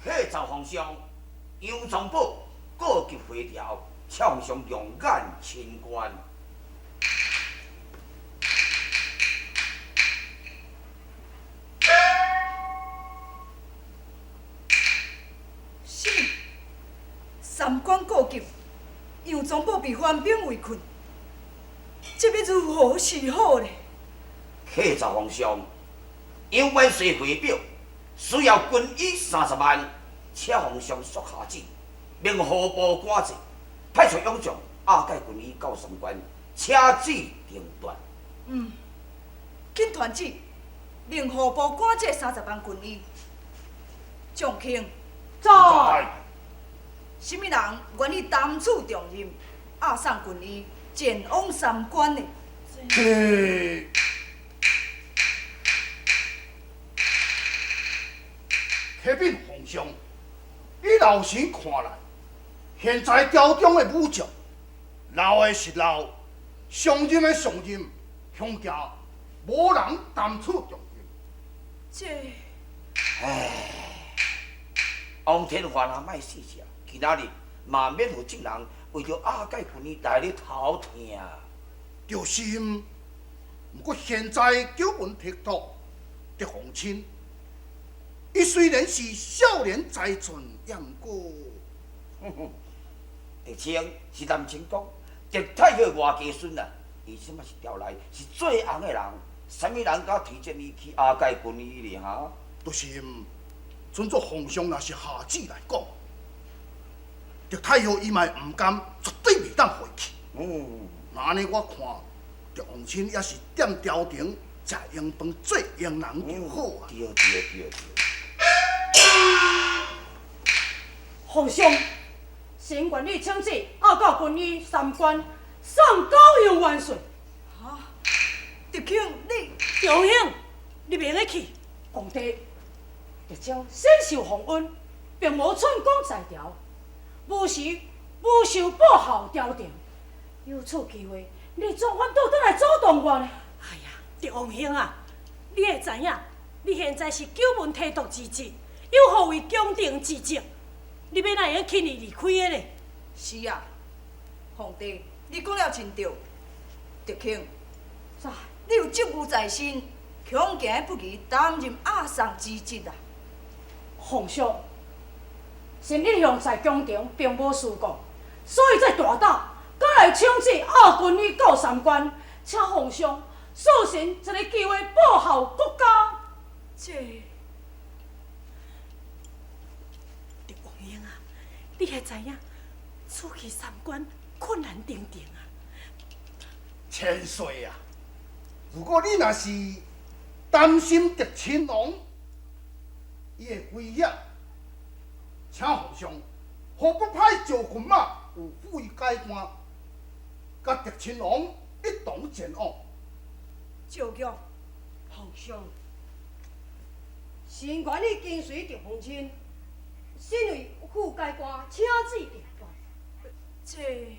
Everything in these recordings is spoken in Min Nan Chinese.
启奏皇上，杨宗保告急回朝，请皇上用眼亲观。什么？三关告急，杨宗保被番兵围困，这欲如何是好呢？启奏皇上，杨万岁回表，需要军医30万，请皇上速下旨，命户部赶制，派出勇将押解军医到三关，请旨定夺。嗯，紧传旨，命户部赶制三十万军医。将卿，在。啥物人愿意担此重任，押送军医前往三关呢？这启禀皇上，以老臣看来，现在朝中的武将，老的是老，上任的上任，恐惊无人担此重任。这，唉，王天华啊，莫死者，今仔日嘛免予众人为著押解军医来咧头疼。就是，毋过现在九门提督狄凤清，伊虽然是少年才俊，也毋过，狄青是南清宫狄太后外家孙啊，伊这马是朝内是最红的人，啥物人敢推荐伊去押解军医咧？哈？就是，准做皇上若是下旨来讲，狄太后伊嘛会毋甘，绝对袂当回去。那按呢，我看狄凤清也是踮朝廷食闲饭做闲人就好啊。对对对对。皇上，臣愿意请旨押到军医三关，送高阳万岁。哈？狄青，你狄兄，你袂用去。皇帝，狄青身受皇恩，并无寸功在朝，无时无受报效朝廷。有此机会，你怎反倒转来阻挡我呢？哎呀，狄王兄啊，你会知影，你现在是九门提督之职，又护卫宫廷之职，你欲哪会用轻易离开的呢？是啊，皇帝，你讲了真对。狄青，在，你有职务在身，恐惊不宜担任押送之职啊。皇上，臣一向在宫廷并无事故，所以才大胆，敢来请旨押军医到三关，请皇上赐臣一个机会报效国家。这，狄王英啊，你会知影，出去三关困难重重啊。千岁啊，如果你若是担心狄亲王伊会威胁，请皇上何不派赵群马有副解官，佮狄亲王一同前往？赵玉，皇上，臣愿意跟随狄凤清，身为副解官，请旨定夺。这，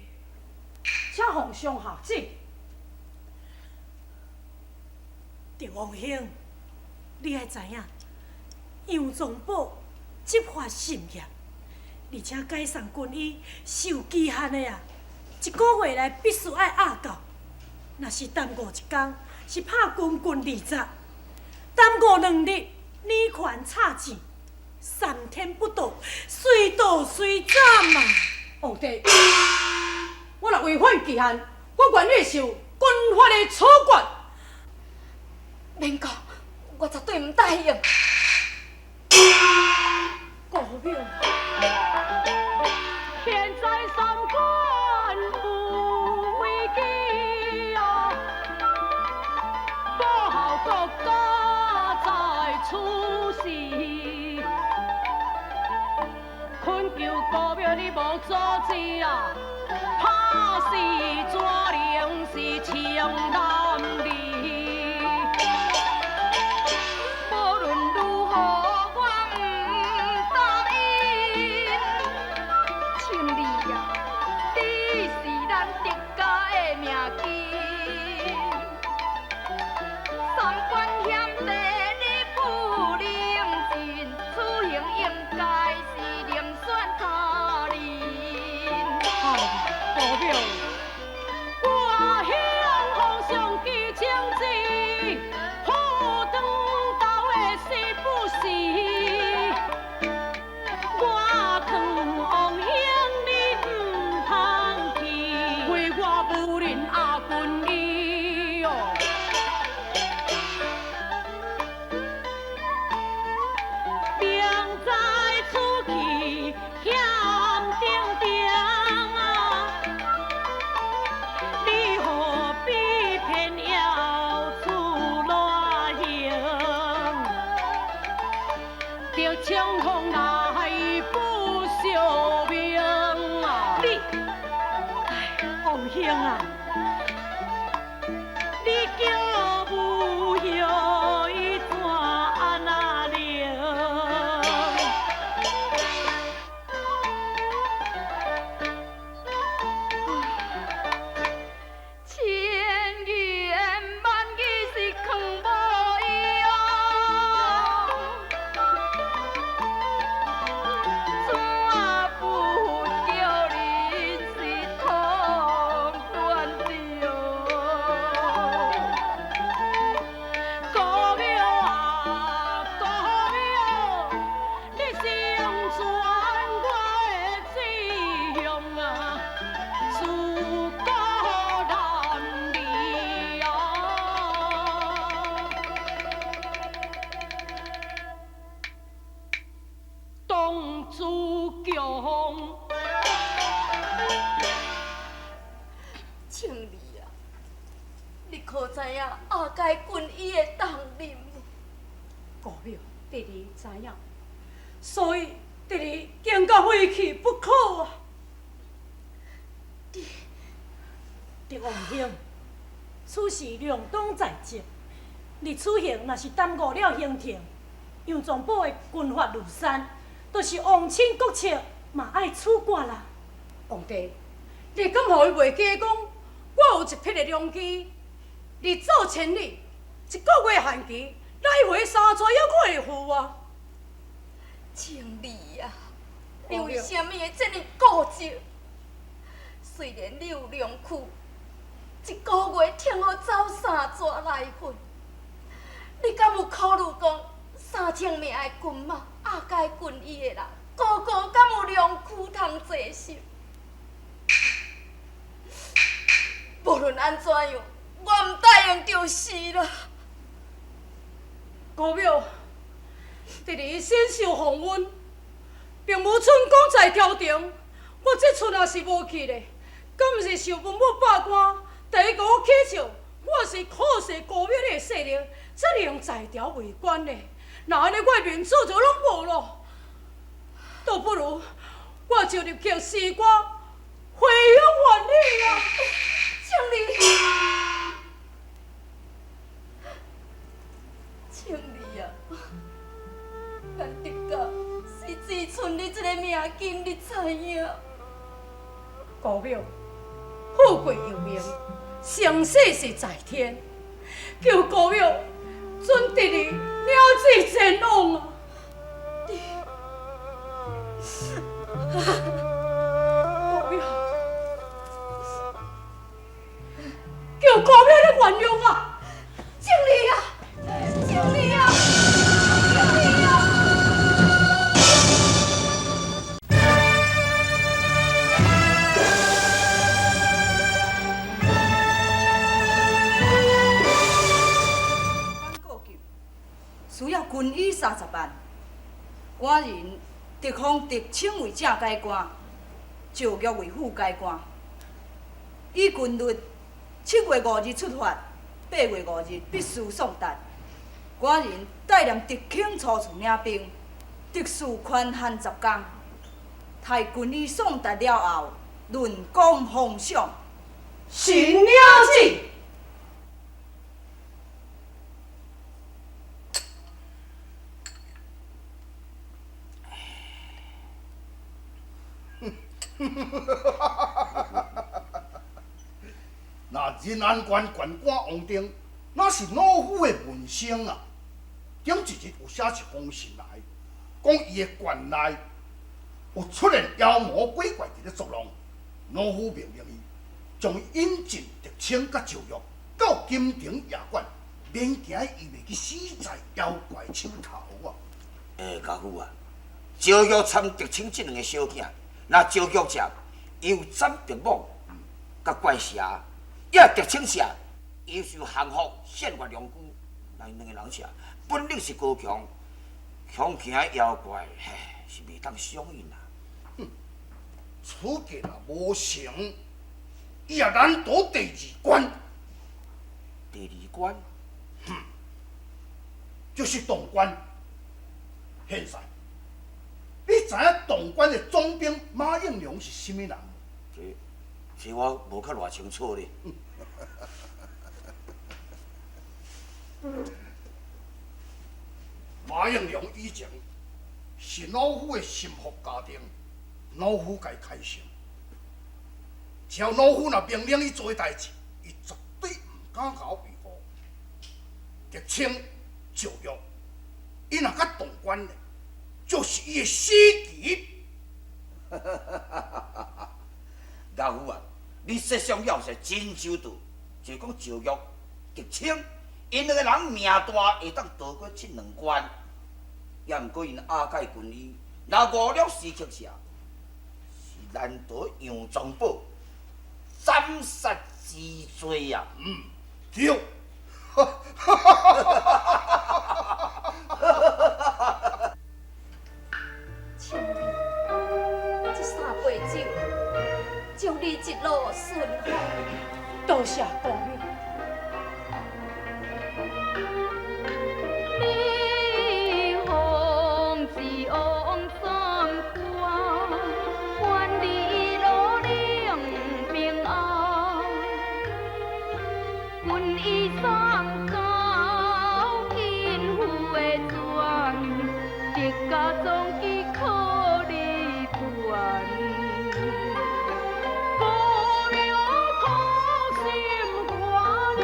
请皇上下旨。狄王兄，你爱知影，杨宗保执法甚严，而且解送军医是有期限的啊，一个月内必须爱押到。若是耽误一工，是拍军棍20；耽误2日，捻拳插钱；3天不到，随到随斩啊！皇帝，我若违反期限，我愿意受军法的处决。免讲，我绝对毋答应。国庙，现在三关有危机啊，报效国家在此时，恳求国庙你无阻止啊，拍死怎能是情难离？无论如何，我毋答应。千里啊，你是咱狄家的命根，三关险地你不能进，此行应该庙，我向皇上寄请旨，赴汤蹈的是不是？我劝王兄你毋通去，为我夫人阿军医哦。明知此去险重重啊，你何必偏要出乱行？得清风来不惜命啊！你，哎，王兄啊，你叫母后伊怎安那能？千言万语是藏无用，怎不叫人是痛怨着？高庙啊，高庙，你成全我的志向啊，自古难离啊。董子强。青儿啊，你可知影阿该军医的重任无？高庙，弟弟知影，所以弟弟更加非去不可啊！弟王兄，此事两党在即，你此行若是耽误了行程，杨宗保的军法如山，就是皇亲国戚嘛爱处决啦。皇帝，你敢予伊袂记讲，我有一匹的良机，日走千里，一个月限期，来回三逝犹阁会赴啊！青儿啊，你为啥物会这呢固执？虽然你有良躯，一个月听予走三逝来回，你敢有考虑讲3000名的军马、阿该军医的人，个个敢有良躯通坐受？无论按怎样，我毋答应就是啦。高庙，弟弟身受风瘟，并无春光在朝廷，我这出若是无去咧，敢毋是受文武百官第一共我取笑？我是苦势高庙你的势力，才会用在朝为官的。若按呢，我的面子就拢无咯。倒不如我就入去辞官，回乡还里啊！青儿，青儿啊，咱德家是只剩你这个命根，你知影？高庙，富贵由命，生死是在天，求高庙准弟弟领旨前往啊！高庙，求高庙你原谅啊！青儿啊，青儿啊，青儿啊！顾及需要军医30万，官人特封特称为正解官，赵玉为副解官。依军律，7月5日出发，8月5日必须送达。官人带领特卿初次领兵，特赐宽限10天。待军医送达了后，论功封赏。神领旨。那仁安县县官王定，那是老夫的门生啊。顶一日有写一封信来，讲伊的县内有出现妖魔鬼怪伫咧作弄，老夫命令伊將伊引進狄青佮趙玉到金庭夜館，免驚伊袂去死在妖怪手頭啊！欸，家父啊，趙玉參狄青這兩个小囝，若趙玉者又斬白蟒，佮怪蛇，也狄青者又受降服献月良驹，那𪜶两个人者本领是高强，恐惊妖怪嘿是袂当相应啊！哼，此计若无成，伊也难逃第二关。第二关，哼，就是潼关。现在，你知影潼关的总兵马应龙是啥物人？这我无较偌清楚咧。马应龙以前是老夫的心腹家丁，老夫共伊开心。只要老夫若命令伊做的代志，伊绝对毋敢共我违和。狄青、赵玉，伊若甲潼关咧，就是伊的死期。家父啊，你设想了是真周到，就讲赵玉、狄青，𪜶两个人命大，会当渡过这两关。也毋过𪜶阿盖军医，若误了时刻者，是难逃杨宗保斩杀之罪啊！嗯，对。千里，这三杯酒，祝你一路顺风。多谢姑母。你风是往转关，愿你一路能平安。军医送到金府的船，得家总机靠你悬。姑娘苦心我了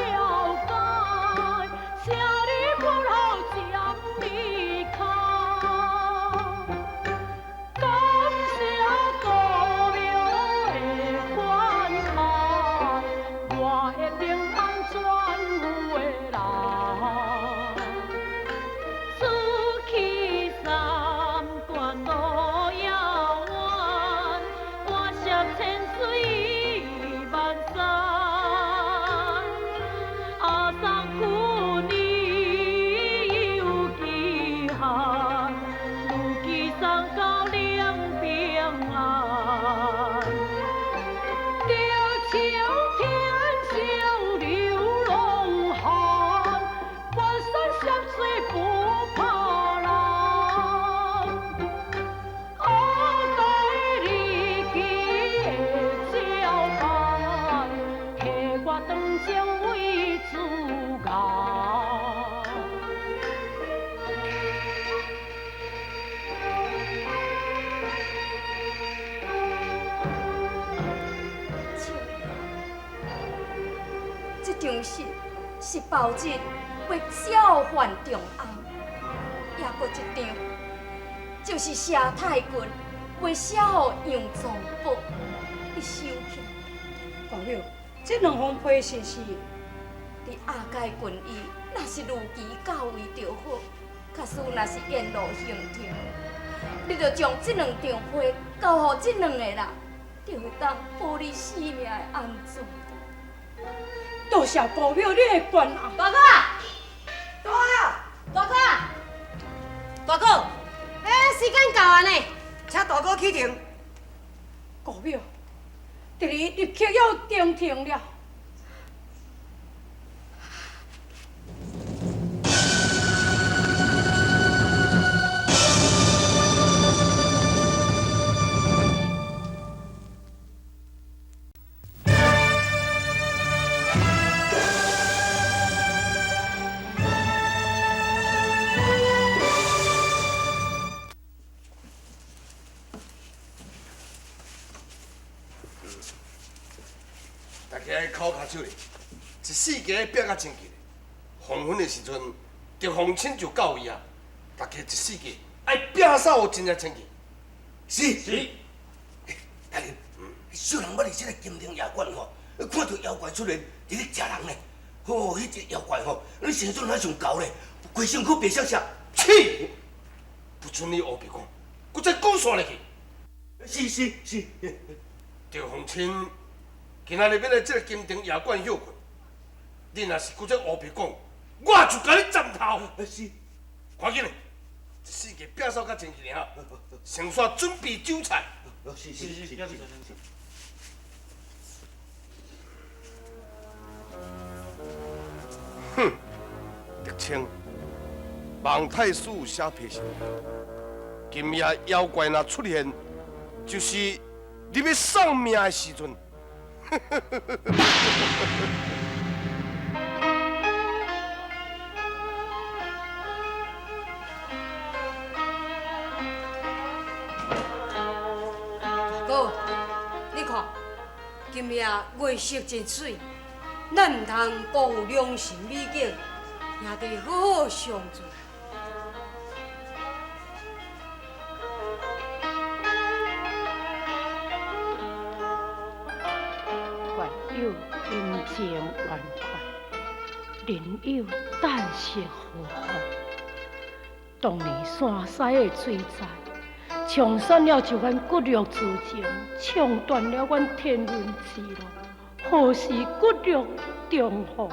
解，请你不好将离开。感谢姑娘的关爱，我的平安转回来。出去三关路遥远，跋涉千水万山。阿送军医有期限，如期送到两平安。得秋天生流浪汉，关山涉水不怕难。阿该离去的鸟伴，替我当成为主角。千里，这场戏是保证为召唤长安，也阁一场就是谢太君为写予杨宗保，你收起。姑母，这两封批信是？伫阿盖军医若是如期到位就好，假使若是沿路行程，你就将这两张批交予这两个人，就会当保你性命的安全。多谢姑母你的关爱。大哥，大哥，大哥，大哥，欸，时间到啊呢，请大哥起庭。姑母，弟儿立刻要登庭了。大家爱抠跤手咧，一四家拼甲真紧。黄昏的时阵，狄凤清就到位啊！大家一四家爱拼杀真正清气。是是。大人，小人捌伫这个金庭夜馆吼，看著妖怪出現，佇咧食人咧。吼，彼隻妖怪吼，你生做哪像猴咧，規身軀白色色。去！不准你烏白講，閣再講煞落去。是是是。趙鳳清，今仔日欲來這个金城夜館歇睏，你若是閣再烏白講，我就共你斬頭。是。趕緊嘞，這四界摒掃較清氣爾，先煞準備酒菜。是是是是是。哼，德清，望太师写批信，今夜妖怪若出現，就是你欲送命的時陣。大哥，你看，今夜月色真媠。咱毋通辜負良辰美景，兄弟好好相聚。月有阴晴圆缺，人有旦夕祸福。當年山西的水災，沖散了一番骨肉之情，沖斷了阮天倫之樂。何時骨肉重逢？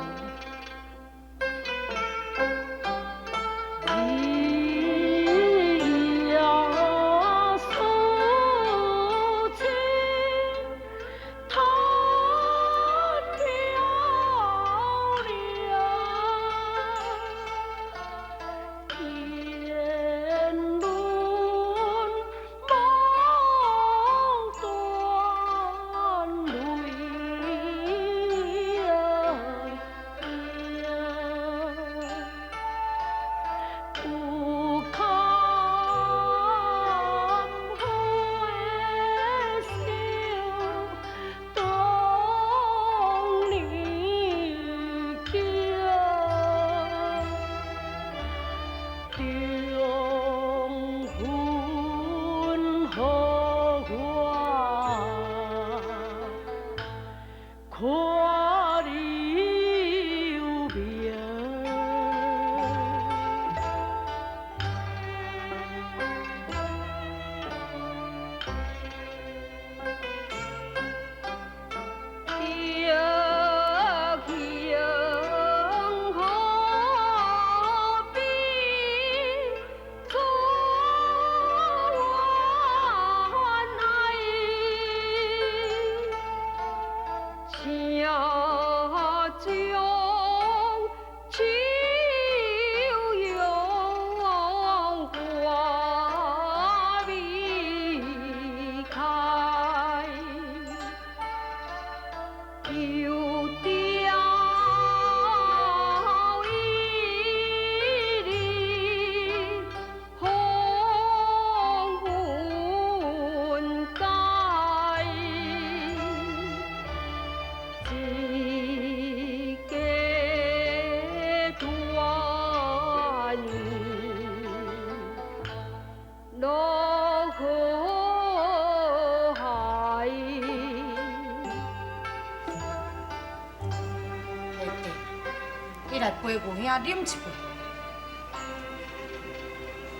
陪牛兄啉一杯，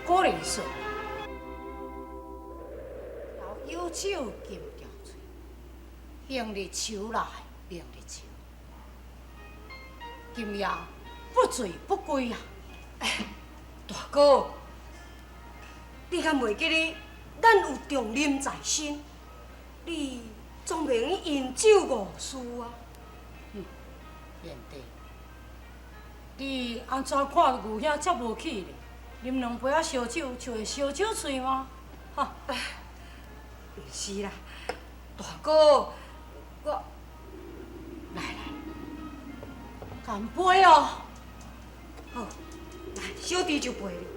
果然说，有手金条喙，行日秋来明日秋，今夜不醉不歸啊！大哥，你敢袂記得咱有重任在身，你總袂用飲酒誤事啊？賢弟，你按怎看牛兄遮無氣咧？啉兩杯仔燒酒就會燒酒喙嗎？哈，毋是啦，大哥，我來來，乾杯哦！好，來，小弟就陪你。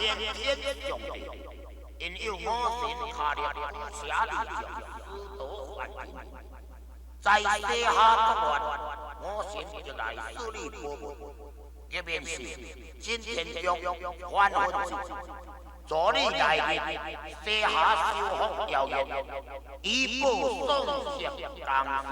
玄天上帝，因有五神跤力邪二将，师徒还魂。在西夏国乱，五神就來處理部分，一面是金田中還魂之，助理來日西夏收復謠言，以報宋石江山。